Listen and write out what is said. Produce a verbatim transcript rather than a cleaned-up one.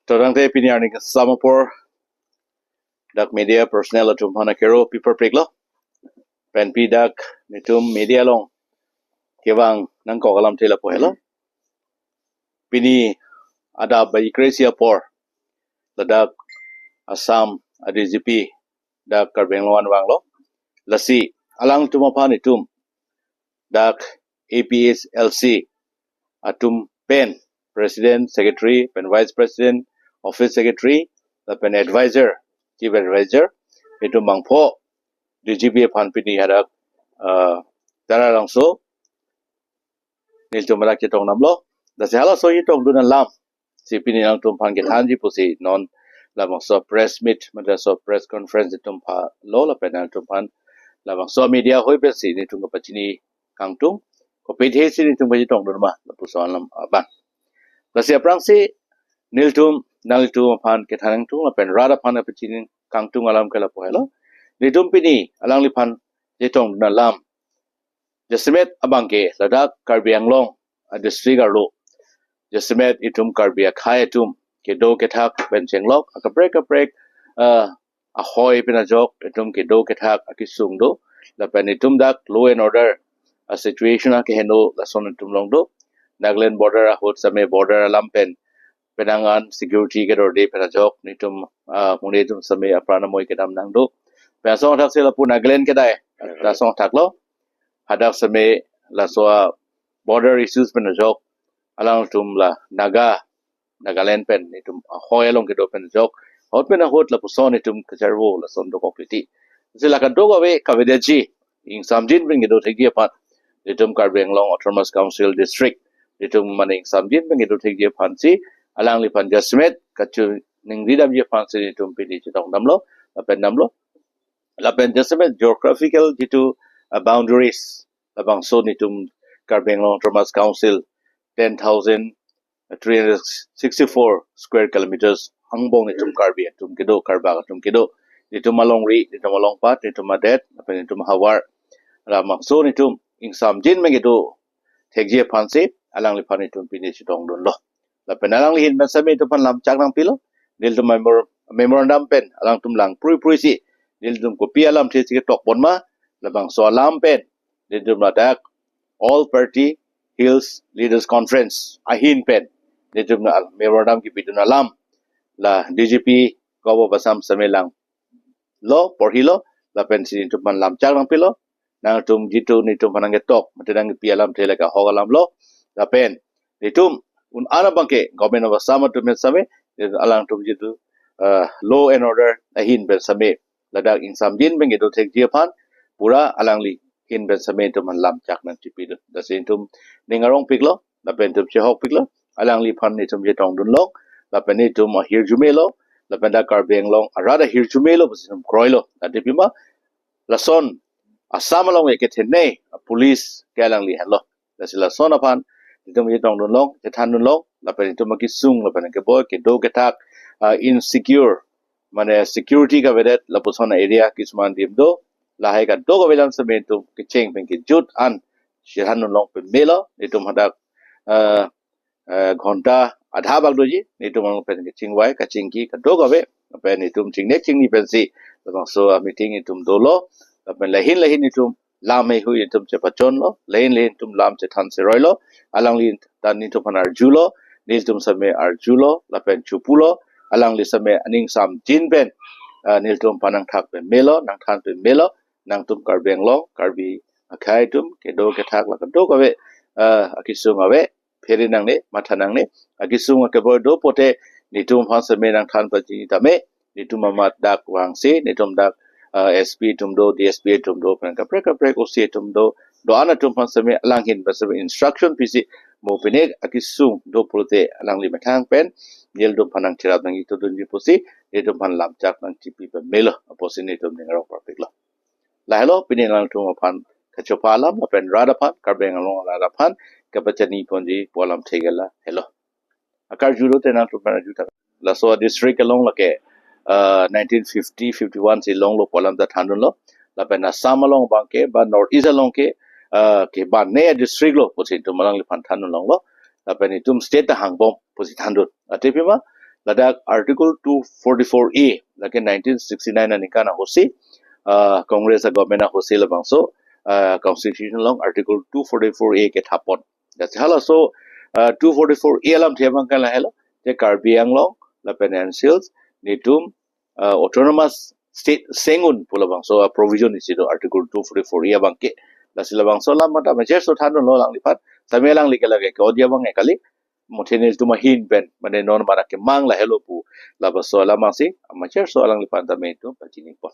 Todang te pini arni kesam apor dak media personnel atum aphan akero pi parpik lo. Pen pi dak netum media along kevang nangkok alamthe lapu helo. Pini adap bai kre-isi apor ladak Assam a D G P dak Karbi Anglong an vanglo. Lasi alangtum aphan itum dak A P H L C atum pen President, Secretary, pen Vice President, Office Secretary, lapen Advisor, Chief Advisor, itum bangpho D G P aphan pini hadak, uh, Taralangso nelitum hadak chetong damlo. Lasi halaso chetongdun alam si pini nangtum aphan kethanji pusi non labangso press meet, mate laso press conference itum phalo, lapen nangtum aphan labangso media hoi pensi netum kapachini kangtung, kopi athe si netum kachetongdun ma lapuson alam abang. Lasi aphrangsi nelitum nanglitum aphan kethan kangtung lapen rat aphan kapachini kangtung alam ke lapu helo. Netum pini alangliphan chetongdun alam jasemet abangke ladak Karbi Anglong a district arlo jasemet itum Karbi akhei atum kedo kethak pen chenglok akaprek kaprek, uh, ahoi pen ajok itum kedo kethak akesung do. Lapen itum dak law and order a situation akeheno lason itum along do. Nagaland border ahut same border alam pen penang an security kedorde pen ajok netum, ah, mune atum same apran amoi kedam nangdo. Pen asong thak si lapu Nagaland kedai, asong thak lo. Hadak same laso a border issues pen ajok alangtum la Naga, Nagaland pen netum ahoi along kedo pen ajok ahut pen ahut lapuson netum kacharvo lason dokok titi. Si la kadokave kavedet ji ingsamjin pen kedo thekji aphan netum Karbi Anglong Autonomous Council District netum mane ingsamjin pen kedo thekji aphan si alangliphan jasemet kachiningri damji aphan si netum pini chetong damlo, lapen damlo. Lapen jasemet geographical jitu, uh, boundaries labangso netum Karbi Anglong Autonomous Council ten thousand three hundred sixty-four square kilometers angbong netum Karbi atum kedo, Karbak atum kedo. Netum alongri, netum alongpat, netum adet, lapen netum ahavar, labangso netum ingsamjin pen kedo thekji aphan si alangliphan netum pini chetongdunlo. Lapen alangli ahin pen same netum aphan lamchak nangpilo. Nelitum memor-, memorandum pen alangtum lang prui prui si nelitum kopi alamthe si ketok pon ma, labangso alam pen netum ladak All Party Hills Leaders Conference ahin pen netum la memorandum kepidun alam la D G P Govt of Assam same langlo, porhilo, lapen si netum aphan lamchak nangpilo. Nangtum jitu netum aphan nangketok mate nangkepi alamthe lake ahok alamlo. Lapen netum un-an abangke Government of Assam atum pen same alangtum jitu, uh, law and order ahin pen same ladak ingsamjin pen kedo thekji aphan pura alangli ahin pen same netum aphan lamchak nangchipidun. Lasi netum ning arongpiklo, lapen netum chehokpiklo, alangliphan netum chetongdunlo, lapen netum ahirjume lo, lapen dak Karbi Anglong arat ahirjume lo pusi netum kroilo. Athe pima lason Assam along ekethene police ke alangli henlo. Lasi lason aphan netum chetongdunlong, chethandunlong, lapen netum akesung, lapen keboi, kedo kethak, ah, insecure, mane security kavedet lapuson area kisuman adim do, lahai kadokave alam same netum kecheng pen kejut an chethandunlong pamelo, netum hadak, ah, eh, ghonta adha bak doji, netum along pen kachingvai, kachingki, kadokave, pen netum chingnek chingni pensi labangso a meeting netum dolo, lapen lahin lahin netum lam heihui netum chepachonlo, lahin lahin netum lam chethan cheroilo, alangli ta netum aphan arjulo, netum same arjulo, lapen chupulo, alangli same aning samjin pen, eh, netum aphan nangthak pamelo, nangthan pamelo, nangtum Karbi Anglong, Karbi akhei atum, kedo kethak la kadokave, eh, akesung ave, phere nangne, matha nangne, akesung akeboi do pote, netum aphan same nangthan pachini tame, netum amat dak vangsi, netum dak, ah, S P atum do, D S P atum do, pen kaprek kaprek O C atum do, do-an atum aphan same alang ahin pen same instruction pisi, mo pine akesung do pulote alangli methang pen, nelitum aphan nangcherap nangchetongdunji pusi, netum aphan lamchak nangchipi pamelo, apotsi netum ning arong parpiklo. Lahelo pini nangtum aphan kachopa alam, lapen rat aphan, Karbi Anglong arat aphan kapachini ponji pu alamthe ke lahelo. Akarju do te nangtum aphan arju ta. Laso district along lake, uh, nineteen fifty fifty-one si longlo pu alam ta thandunlo. Lapen Assam along abangke, ba North East along ke, uh, ke ba ne district lo pusi netum alangliphan thandunlonglo. Lapen netum state ta hangbom pusi thandun. Athe pima, ladak Article two forty-four A, lake nineteen sixty-nine aningkan ahutsi, uh, Congress a government ahutsi labangso, uh, constitution along Article two forty-four A kethapon. That's halaso, uh, two forty-four A alamthe abang ke lahelo, te Karbi Anglong lapen N C Hills netum, uh, autonomous state seng un pu labangso, uh, provision isi do Article two forty-four A abang ke. Lasi labangso alam mata majer so thandunlo alangliphan, tame alangli ke lake ke-odi abang ke kali, muthe netum ahin pen, mane non mara kemang lahelo pu labangso alam abangsi, majer so alangliphan tame itum pachinipon.